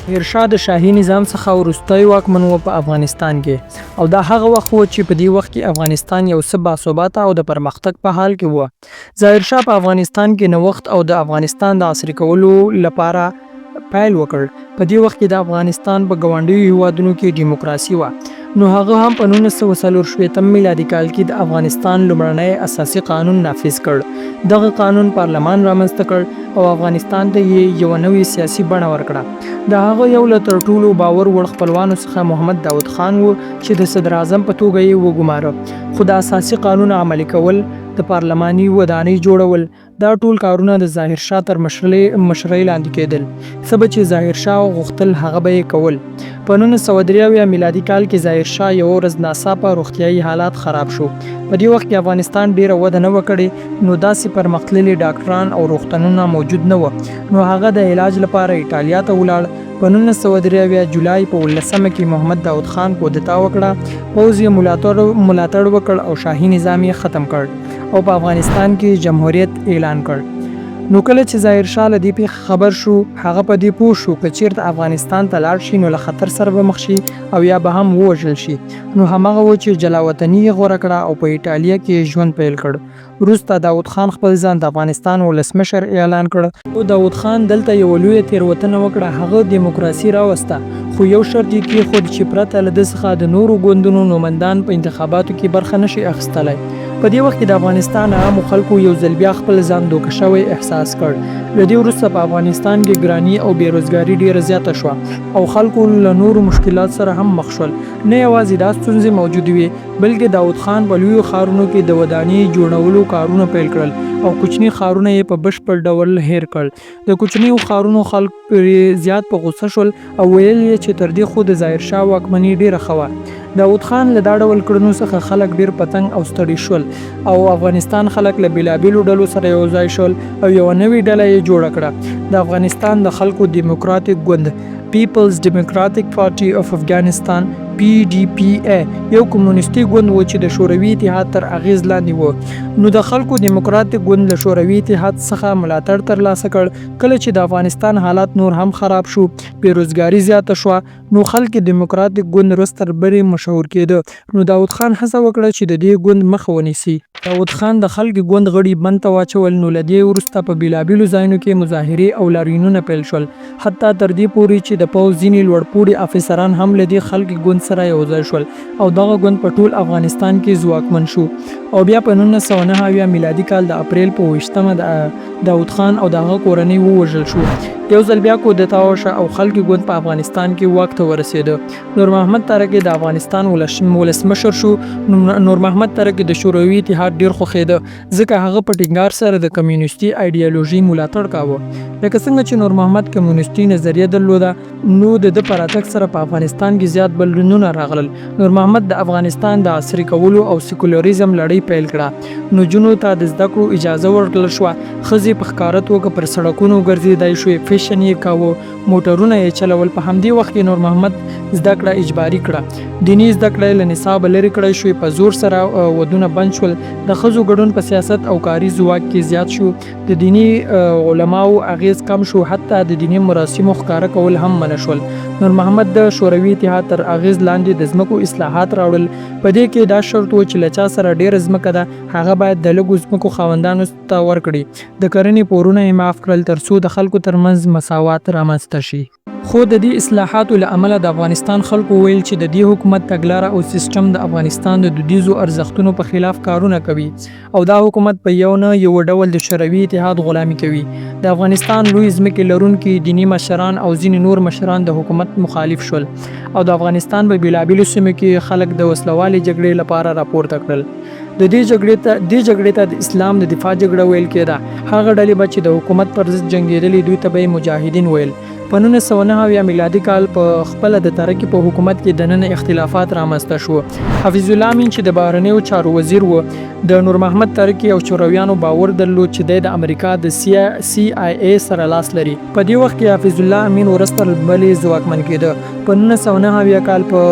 ظاهرشاه د شاهي نظام څخه وروستی واکمن و په افغانستان کې او دا هغه وخت و چې په دې وخت کې افغانستان یو څه باثباته او د پرمختګ په حال کې و. ظاهرشاه په افغانستان کې نوښت او د افغانستان د عصري کولو لپاره پیل وکړ. په دې وخت کې د افغانستان په ګاونډیو هیوادونو کې دیموکراسي وه، نو هغه هم په 1964 میلادي کال کې د افغانستان لومړنی اساسي قانون نافذ کړ. دغه قانون پارلمان رامنځته کړ او افغانستان ته یې یوه نوې سیاسي بڼه ورکړه. د هغه یو له تر ټولو باور وړ خپلوانو څخه محمد داود خان و چې د صدراعظم په توګه یې وګماره. خو د اساسي قانون عملي کول، د پارلماني ودانۍ جوړول، دا ټول کارونه د ظاهر شاه تر مشرۍ لاندې کېدل. څه به چې ظاهر شاه غوښتل هغه به یې کول. په 1973 میلادي کال کې ظاهر شاه یوه ورځ ناڅاپه روغتیايي حالات خراب شو. په دې وخت کې افغانستان ډېره وده نه وه کړې نو داسې پرمختللي ډاکټران او روغتونونه موجود نه وه نو هغه د علاج لپاره ایټالیا ته ولاړ. په 1973 جولای په اوولسمه کې محمد داود خان کودتا وکړه، پوځ یې ملاتړ وکړ او شاهي نظام یې ختم کړ. او په افغانستان کې جمهوریت اعلان کړ. نو کله چې ظاهر شاه له دې پېښې خبر شو، هغه په دې پوه شو که چېرته افغانستان ته لاړ شي نو له خطر سره به مخ شي او یا به هم ووژل شي، نو همغه و چې جلاوطني یې غوره کړه او په ایټالیا کې یې ژوند پیل کړ. وروسته داود خان خپل ځان د افغانستان ولسمشر اعلان کړ. خو داود خان دلته یوه لویه تېروتنه وکړه، هغه دیموکراسي راوسته، خو یو شرط یې کېښود چې پرته له ده څخه د نورو ګوندونو نومندان په انتخاباتو کې برخه نه شي اخیستلای. په دې وخت کې د افغانستان عامو خلکو یو ځل بیا خپل ځان دوکه شوی احساس کړ. له دې وروسته په افغانستان کې ګراني او بې روزګاري ډېره زیاته شوه او خلکو له نورو مشکلاتو سره هم مخ شول. نه یوازې دا ستونزې موجودې وې، بلکې داود خان په لویو ښارونو کې د وداني جوړولو کارونه پیل کړل او کوچني ښارونه یې په بشپړ ډول هېر کړل. د کوچنیو ښارونو خلک پرې زیات په غوسه شول او ویل یې چې تر دې خو د ظاهرشاه واکمني ډېره ښه وه. داود خان له دا ډول کړنو څخه خلک ډېر په تنګ او ستړي شول او افغانستان خلک له بېلابېلو ډلو سره یو ځای شول او یوه نوې ډله یې جوړه کړه، د افغانستان د خلکو دیموکراتیک ګوند. People's Democratic Party of Afghanistan، PDPA، یو کمونیستي ګوند و چې د شوروي اتحاد تر اغېز لاندې و. نو د خلکو دیموکراتیک ګوند له شوروي اتحاد څخه ملاتړ ترلاسه کړ. کله چې د افغانستان حالات نور هم خراب شو، بې روزګاري زیاته شوه، نو خلک دیموکراتیک ګوند ورځ تر بلې مشهور کېده. نو داود خان هڅه وکړه چې د دې ګوند مخه ونیسي. داود خان د خلق ګوند غړي بند ته واچول، نو له دې وروسته په بېلابېلو ځایونو کې مظاهرې او لاریونونه پیل شول، حتی تر دې پورې چې د پوځ ځینې لوړ پوړي افسران هم له دې خلق ګوند سره یو ځای شول او دغه ګوند په ټول افغانستان کې ځواکمن شو او بیا په 1979 میلادي کال د اپریل په اوویشتمه د داود خان او د هغه کورنۍ ووژل شو. یو ځل بیا کودتا وشوه او خلق ګوند په افغانستان کې واک ته ورسېده. نورمحمد تره کی د افغانستان ولسمشر شو. نورمحمد تره کی د شوروي اتحاد ډیر خوښیده، ځکه هغه په ټینګار سره د کمیونستي ایډیالوژي ملاتړ کاوه. لکه څنګه چې نورمحمد کمیونستي نظریه درلوده، نو د ده په راتګ سره په افغانستان کې زیات بدلونونه راغلل. نورمحمد د افغانستان د عصري کولو او سیکولریزم لړۍ پیل کړه. نجونو ته د زده کړو اجازه ورکړل شوه، ښځې په ښکاره توګه پر سړکونو ګرځیدای شوې، فیشن یې کاوه، موټرونه یې چلول. په همدې وخت کې نور محمد زده کړه اجباري کړه، دیني زده کړه یې له نصابه لرې کړای شوې، په زور سره ودونه بند شول، د ښځو ګډون په سیاست او کاري ځواک کې زیات شو، د دیني علماوو اغېز کم شو، حتی د دیني مراسمو ښکاره کول هم منع شول. نور محمد د شوروي اتحاد تر اغېز لاندې د ځمکو اصلاحات راوړل، په دې کې دا شرط و چې له چا سره ډېره ځمکه ده، هغه باید د لږو ځمکو خاوندانو ته ورکړي. د کرنې پورونه یې معاف کړل تر څو د خلکو تر منځ مساوات رامنځته شي. خو د دې اصلاحاتو له امله د افغانستان خلکو ویل چې د دې حکومت تګلاره او سیسټم د افغانستان د دودیزو ارزښتونو په خلاف کارونه کوي او دا حکومت په یو نه یوه ډول د شوروي اتحاد غلامي کوي. د افغانستان لوی ځمکې لرونکي، دیني مشران او ځینې نور مشران د حکومت مخالف شول او د افغانستان په بېلابېلو سیمو کې یې خلک د وسله والې جګړې لپاره راپورته کړل. د دې جګړې ته دې جګړې ته د اسلام د دفاع جګړه ویل کېده. هغه ډلې به چې د حکومت پر ضد جنګېدلې، دوی ته به یې مجاهدین ویل. په 1979 میلادي کال په خپله د تره کي په حکومت کې دننه اختلافات رامنځته شو. حفیظ الله امین چې د بهرنیو چارو وزیر و، د نورمحمد تره کي او شورویانو باور درلود چې دی د امریکا د سي آی اې سره لاس لري. په دې وخت کې حفیظ الله امین ورځ تر بلې ځواکمن کېده. په 1979 کال په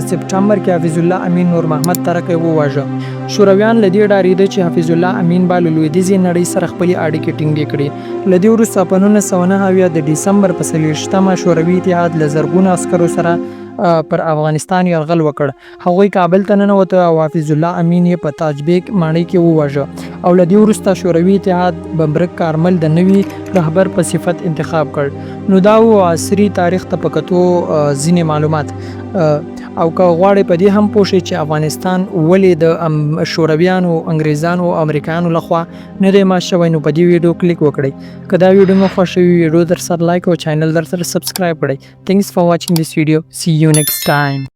سپټمبر کې حفیظ الله امین نور محمد تره کی وواژه. شورویان له دې ډارېده چې حفیظ الله امین به له لویدیځې نړۍ سره خپلې اړیکې ټینګې کړي. له دې وروسته په 1979 د ډیسمبر په 24مه شوروي اتحاد له زرګونه عسکرو سره پر افغانستان یرغل وکړ. هغوی کابل ته ننوته او حفیظ الله امین یې په تاج بیګ ماڼۍ کې وواژه او له دې وروسته شوروي اتحاد ببرک کارمل د نوي رهبر په صفت انتخاب کړ. نو دا وو عصري تاریخ ته په کتو ځینې معلومات او که غواړئ په دې هم پوه شئ چې افغانستان ولې د شورویانو، انګریزانو او امریکایانو لخوا نه دی مات شوی نو په دې ویډیو کلیک وکړئ. که دا ویډیو مو خوښه وي ویډیو درسره لایک او چینل درسره سبسکرایب کړئ. Thanks for watching this video. See you next time.